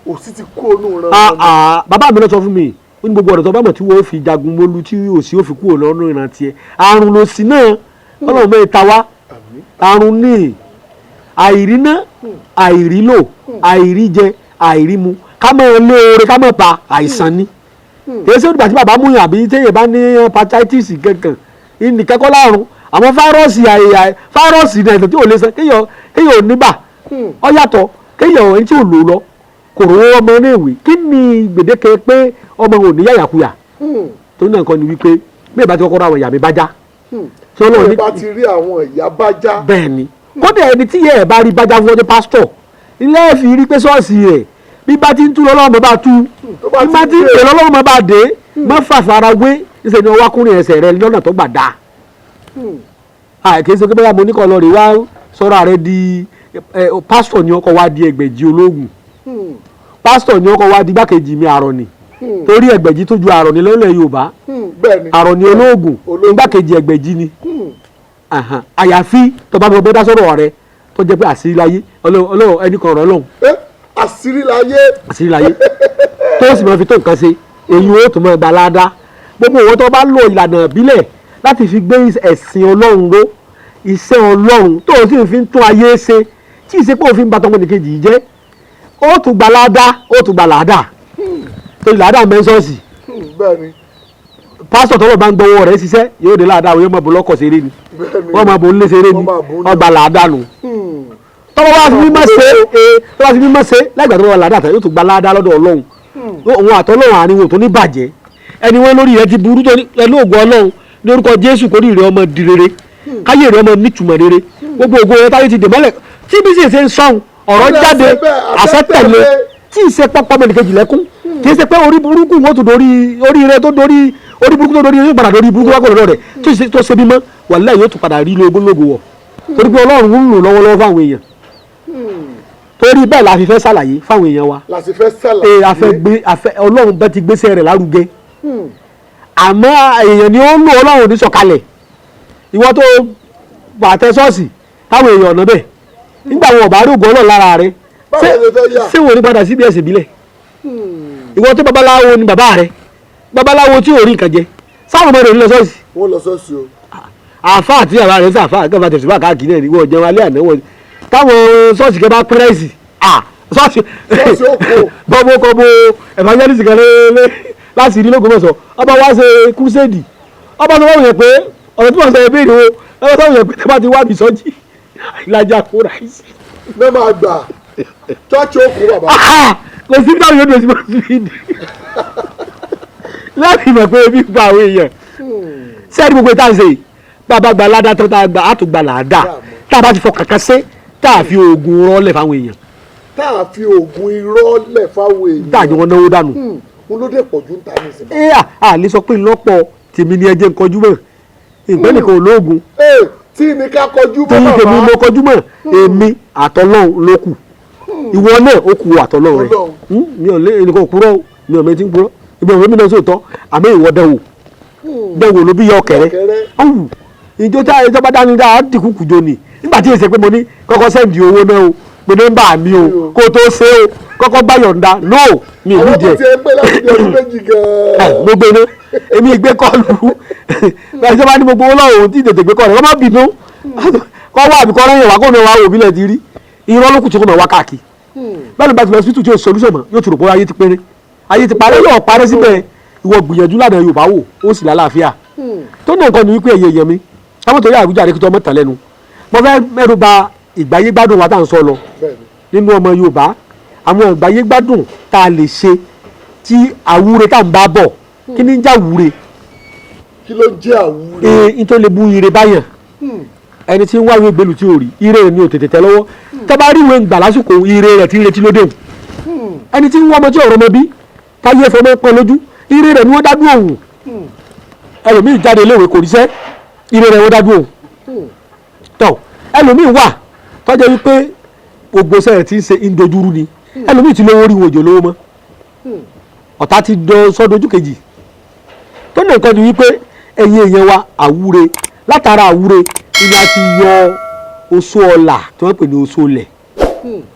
Òṣì ti kú ònú ran Ah, wọn ni. ah, bàbá mi ló sọ fún mi, ó ní gbogbo ọ̀rọ̀ tó bá mọ̀ tí wọ́n fi jagun mólú tí òsì ó fi kúrò lọ́nà ìrántí ẹ̀, àrùn lòsì náà, Ọlọ́run mẹ́rin ta wá. Àmín. Àrùn ní àìríná, àìrílò, àìríjẹ, àìrímu, ká mọ̀ lé oore, ká mọ̀ pa àìsàn ni. Kì í ṣe ìgbà tí bàbá mú yàn àbí téèyàn bá ní hepatitis kankan ìnìkan kọ́ láàrùn. Àwọn fáírọ́ọ̀sì, fáírọ́ọ̀sì ní àìsàn tí ò lè san, kéèyàn ò níbà, ó yàtọ̀. Kéèyàn ẹni tí ò lò lọ kò rówó ọmọ iléèwé, kí ni gbèdéke pé ọmọ ò ní yàyàkuyà? Tó náà kọ́ ni wípé bí ìbá ti kọ́kọ́ ra àwọn ìyá mi bá já tí Ọlọ́run Bí ní ẹ bá ti rí àwọn ìyá bá já. Bẹ́ẹ̀ ni, kódà ẹni tí yẹ ẹ̀ bá rí bájá fún ọjọ́, pásítọ̀ ilé ẹ̀ fi rí pé ṣọ́ọ̀ṣì rẹ̀ bí bá ti ń tú lọ́lọ́run bá tú, Tó bá bí bá ti ti ń ń dè lọ́lọ́run bá dé. Má fàfara wé níṣẹ́ ni ọwọ́ akúnrin ẹsẹ̀ rẹ lọ́nà tó gbà dáa. Kì í ṣe pé bóyá mo ní kọ́ lọ rè wá sọ̀rọ̀ rẹ di pásítọ̀ ni ọkọ̀ wá di ẹgbẹ̀jì ológun, pásítọ̀ ni ọkọ̀ wá di igbákejì mi àrọ̀ ni, torí ẹgbẹ̀jì tó ju àrọ̀ ni lọ́lẹ̀ Yorùbá. Bẹ́ẹ̀ ni. Àrọ̀ ni ológun. Ológun. Igbákejì ẹgbẹ̀jì ni. Àyàfi tó bá bọ́ dá sọ̀rọ̀ rẹ tó jẹ́ pé àṣírí láyé, Ọlọ́run ẹnì kan ọ̀rọ̀ Ọlọ́run. Àṣírí láyé. Àṣírí láyé tó sì máa fi tó nǹkan ṣe, èyí ó tún máa gba láàdá. Gbogbo òwò tó bá lo ìlànà ìbílẹ̀ láti fi gbé ẹ̀sìn Ọlọ́run ró, iṣẹ́ Ọlọ́run tó o sì fi ń tún ayé ṣe, tí ì ṣe pé òfin bàtọ́ ọmọnìkejì yìí jẹ́, ó tún gba láàdá, ó tún gba làádá, torí làádá mẹ́sọ̀ọ̀sì. Bẹ́ẹ̀ ni. Pásítọ̀ tọ́lọ̀ bá ń gbọ́wọ́ rẹ̀ ṣiṣẹ́ yóò dé láàdá, àwọn yóò máa bọ̀ lọ́kọ̀ ṣeré ni. Bẹ́ẹ̀ ni. Wọ́n máa bọ̀ nílé ṣeré ni. Wọ́n máa bò ó ní. Ọgbà làádá nù. Tọ́wọ́ bá fi mímọ́ ṣe é, tọ́wọ́ bá fi mímọ́ ṣe láìgbà tó bá wà làádá tán, yóò tún gba láàdá lọ́dọ̀ Ọlọ́run. Òun àtọ́lọ́run àárín wọn ò tó ní bàjẹ́. Ẹni wọn lórí rẹ ti burú tó ní ẹnu ògùn Ọlọ́run ní orúkọ Jésù, kórìí rẹ ọmọ di rere, káyé rẹ ọmọ nítumọ̀ rere, gbogbo ògo rẹ táyé ti dè mọ́lẹ̀ tí bí sì ṣe ń sọ̀hún ọ̀rọ̀ Ó lè jáde ṣe bẹ́ẹ̀, àṣẹ àṣẹ tẹ̀lé tẹ̀lé. Tí ì ṣe pọ́pọ́ mẹ́nìkejì lẹ́kún, kì í ṣe pé orí burúkú wọn tó dorí orí rẹ, tó dorí orí burúkú, tó dorí yóò padà dorí burúkú wákò lọ́dọ̀ rẹ̀ tí ì ṣe tó ṣe bímọ wàláhì yóò tún padà rí lógólógó wọ̀, torí pé Ọlọ́run ń lò lọ́wọ́lọ́wọ́ fáwọn èèyàn. Torí bẹ́ẹ̀ la fi fẹ́ ṣàlàyé fáwọn èèyàn wa. La sì fẹ́ ṣàlàyé. Ee, afẹ́ gbé afẹ́ Ọlọ́run bẹ́ẹ̀ ti gbéṣẹ́ rẹ̀ lárugẹ, àmọ́ èèyàn ni ó ń lò. Ọlọ́run ò ní sọ̀kalẹ̀. Ìwọ tó pàtẹ ṣọ́ọ̀ṣì táwọn èèyàn ọ̀nà bẹ́ẹ̀ nígbà wọn ò bá rí ògùn Ọlọ́run lára rẹ, Báwo ló fẹ́ yà? ṣé wọn ò ní padà síbi ẹ̀sìn ìbílẹ̀? Ìwọ tó babaláwo ni bàbá rẹ, babaláwo tí ò rí nǹkan jẹ, sáwọn ọmọ rẹ ní lọ ṣọ́ọ̀ṣì? Wọ́n lọ ṣọ́ọ̀ṣì o. Àáfàá àti bàbá rẹ sàáfàá kẹfà tẹ̀síwá káàkiri náà ni wọ́n jẹun alẹ́ àná wọn táwọn ṣọ́ọ̀ṣì kẹ bá pírẹ́sì ṣọ́ọ̀ṣì. Ṣọ́ọ̀ṣì ó kó. Bọ́bọ́ kọ́ bó evangelist kan lé láti rí lÓgbómọ̀ṣọ́, ọba wá ṣe crusade, ọba sọ fún yẹn pé ọ̀rọ̀ tí wọ́n sọ yẹn béèrè o, ọba sọ fún yẹn pé tẹ́ bá ti wá mi sọ́jí ìlàjà kó ráìsì. Náà máa gbà chọ́ọ̀chì ó kó bàbá. Kò sí táwọn yóò dé sí máa fi dì láti mọ̀ pé ebi ń pa àwọn èèyàn. Sẹ́ẹ̀dì gbogbo ìta ń ṣe yìí, bàbá gba ládá tó tá a gba, á tún gba làádá tá a bá ti fọ kàkà ṣe, tá a fi oògùn rọ́lẹ̀ fáwọn èèyàn. Tá a fi oògùn irọ́ lẹ̀ fáwọn èèyàn. Tá a jọ wọn náwó dànù. N ló dé pọ̀ ju ń ta ní ìsìn. Ẹ à lè sọ pé lọ́pọ̀ tèmi ni ẹ jẹ́ ń kọjú mọ́ ìgbẹ́ nìkan olóògùn. Ee, tí ní ká kọjú tí mọ́ tèmi bàbá. mo kọjú mọ́ èmi àtọlọ́hun ló kù, ìwọ náà ó kù àtọlọ́hun rẹ. Ọlọ́run. Mi ò lé ẹnìkan òkúrọ́ o, mi ò mẹ́tí ń purọ́, ìgbà òwe mi náà sòótọ́, àmọ́ ìwọ dẹ̀wò dẹ̀wò ló bí yọ ọkẹrẹ. Ọ̀kẹ́rẹ́. Ọ̀hún ìjọ tá ìjọba dání dáa dìkú kùjọ ni nígbà tí èsè pé mo ní kọ́kọ́ send owó náà o, pé nọ́mbà mi o, kó o tó ṣe o, kọ́kọ́ bá yọ̀ǹda no mi ò Àwọn ní tó díẹ̀. ti ẹ pé láti bí ọdún 2 gan-an. Mo gbé iná, èmi gbé call. Ìjọba ní gbogbo owó lọ́wọ́ òun tí tètè gbé call, wọ́n má bínú kọ́ wá àbí kọ́ rẹ́yìn wá kó ní wá wò bílẹ̀ ti rí. Irọ́ ló kù tí kò máa wá káàkiri. Bẹ́ẹ̀ ló bá ti lọ hospital tí o solution mọ́, yóò ti rò pé ayé ti péré, ayé ti parẹ́, yóò parẹ́ síbẹ̀. Ìwọ gbìyànjú lánàá Yorùbá wò ó sì lálàáfíà tó ní nǹkan ní wípé ẹ̀yẹ èèyàn mi káwọn torí àwùjáde kí tó ọmọ tàn lẹ́nu. Mo fẹ́ mẹ́nu bà ìgbáyé gbádùn wa tá à ń sọ lọ nínú ọmọ Yorùbá, àwọn ìgbáyé gbádùn tá a lè ṣe tí àwúre tá à ń bá bọ̀. Kí ni ń já wúre? Kí ló ń jẹ́ àwúre? Ee, n tó lè bu ire báyàn, ẹni tí ń wá ìwé gbèlú tí ò rí ire rẹ̀ ni ò tètè tẹ́ lọ́wọ́, tó bá rí ìwé gbà lásìkò, ire rẹ̀ tí ń retí lóde òun. Ẹni tí ń wá ọmọ tí ọ̀rọ̀ ọmọ bí táyé fọmọ pọn lójú, ire rẹ̀ ni wọ́n dá dúró òun. Ẹlòmíì jáde iléèwé kò ríṣẹ́, ire rẹ̀ wọ́n dá dúró òun tọ́. Ẹlòmíì wà tọ́jọ́ wípé gbogbo sẹ́yìn tí ń ṣe ń dojúrú ni. Ẹlòmíì ti lówó rí wọn òjò lówó mọ́, ọ̀tá ti dọ sọ́dọ̀jú kejì tó ní nǹkan ni wípé ẹ̀yin èèyàn wa, àwúre, látara àwúre ni a ti yọ oṣó ọlà tí wọ́n pè ní oṣó lẹ̀.